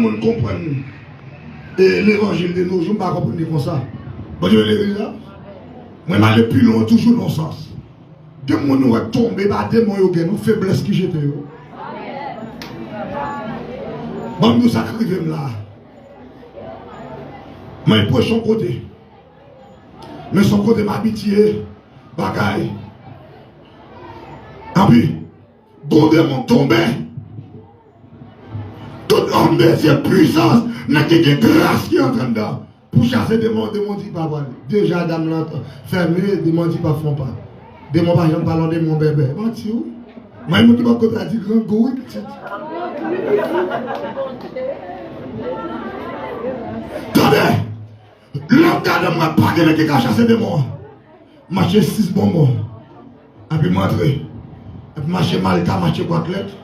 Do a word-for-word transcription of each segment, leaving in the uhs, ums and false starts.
Moun konprann, e, levanjil de nos jours, m pa konprann li konsa. Bondye beni legliz la. Mwen, m ale pi lwen toujou nan sans. Gen moun nou wè k tonbe, pa demon yo gen, non, feblès ki jete yo. Ban m di w sa k rive m la. Mwen pwech yon kote. Men se yon kote m abitye bagay. Anpi, gon demon tonbe. Tout òm de Dye, pwisans, nèg ki gen gras ki antre anndan. Pou chase demon, demon di pa pral. Deja dam lan fèmen, demon di pa fè yon pa. Demon pa janm pale yon demon bèbè. Manti wi. Mwen moun ki bò kote a di grangou wi pitit. Tande! Lè m gade m wè pa gen nèg ki ka chase demon an. Mache sis bonbon. Epi m antre. Epi mache malta, mache kwaklèt.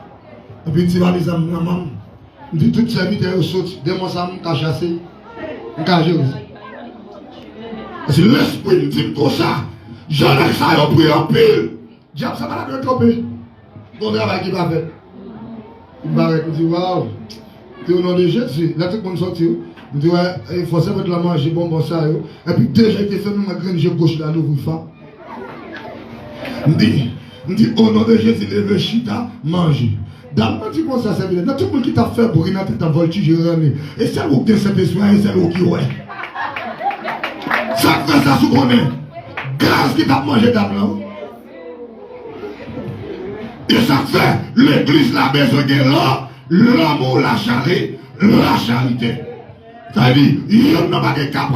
Epi ti valiz la m nan men m. M di tout sèvitè yo soti. Demon sa m ka chase. M ka jere sa. Paske lespri m di m konsa. Jan nèg sa yo pri anpil. Dyab sa pa ta dwe twonpe. Gon travay ki pa fèt. M parèt, m di, waw. M di, o non de Jezi, lè tout moun soti, m di, wè, e, fò sèvant lan manje bonbon sa yo. Epi deja te fèmen, mwen grenn je goch la louvri fa. M di, m di, o non de Jezi, leve chita, manje. Dam nan di konsa, sèvitè, nan tout moun ki t ap fè bri nan tèt an vòltije rannen. E sèl ou k gen Sentespri a, e sèl ou ki wè. Sa k fè sa sou konnen? Gaz ki t ap manje dam lan. E sa k fè legliz la bezwen gen lan, lanmou, lachari, lacharite. Sa vle di, youn nan bagay k ap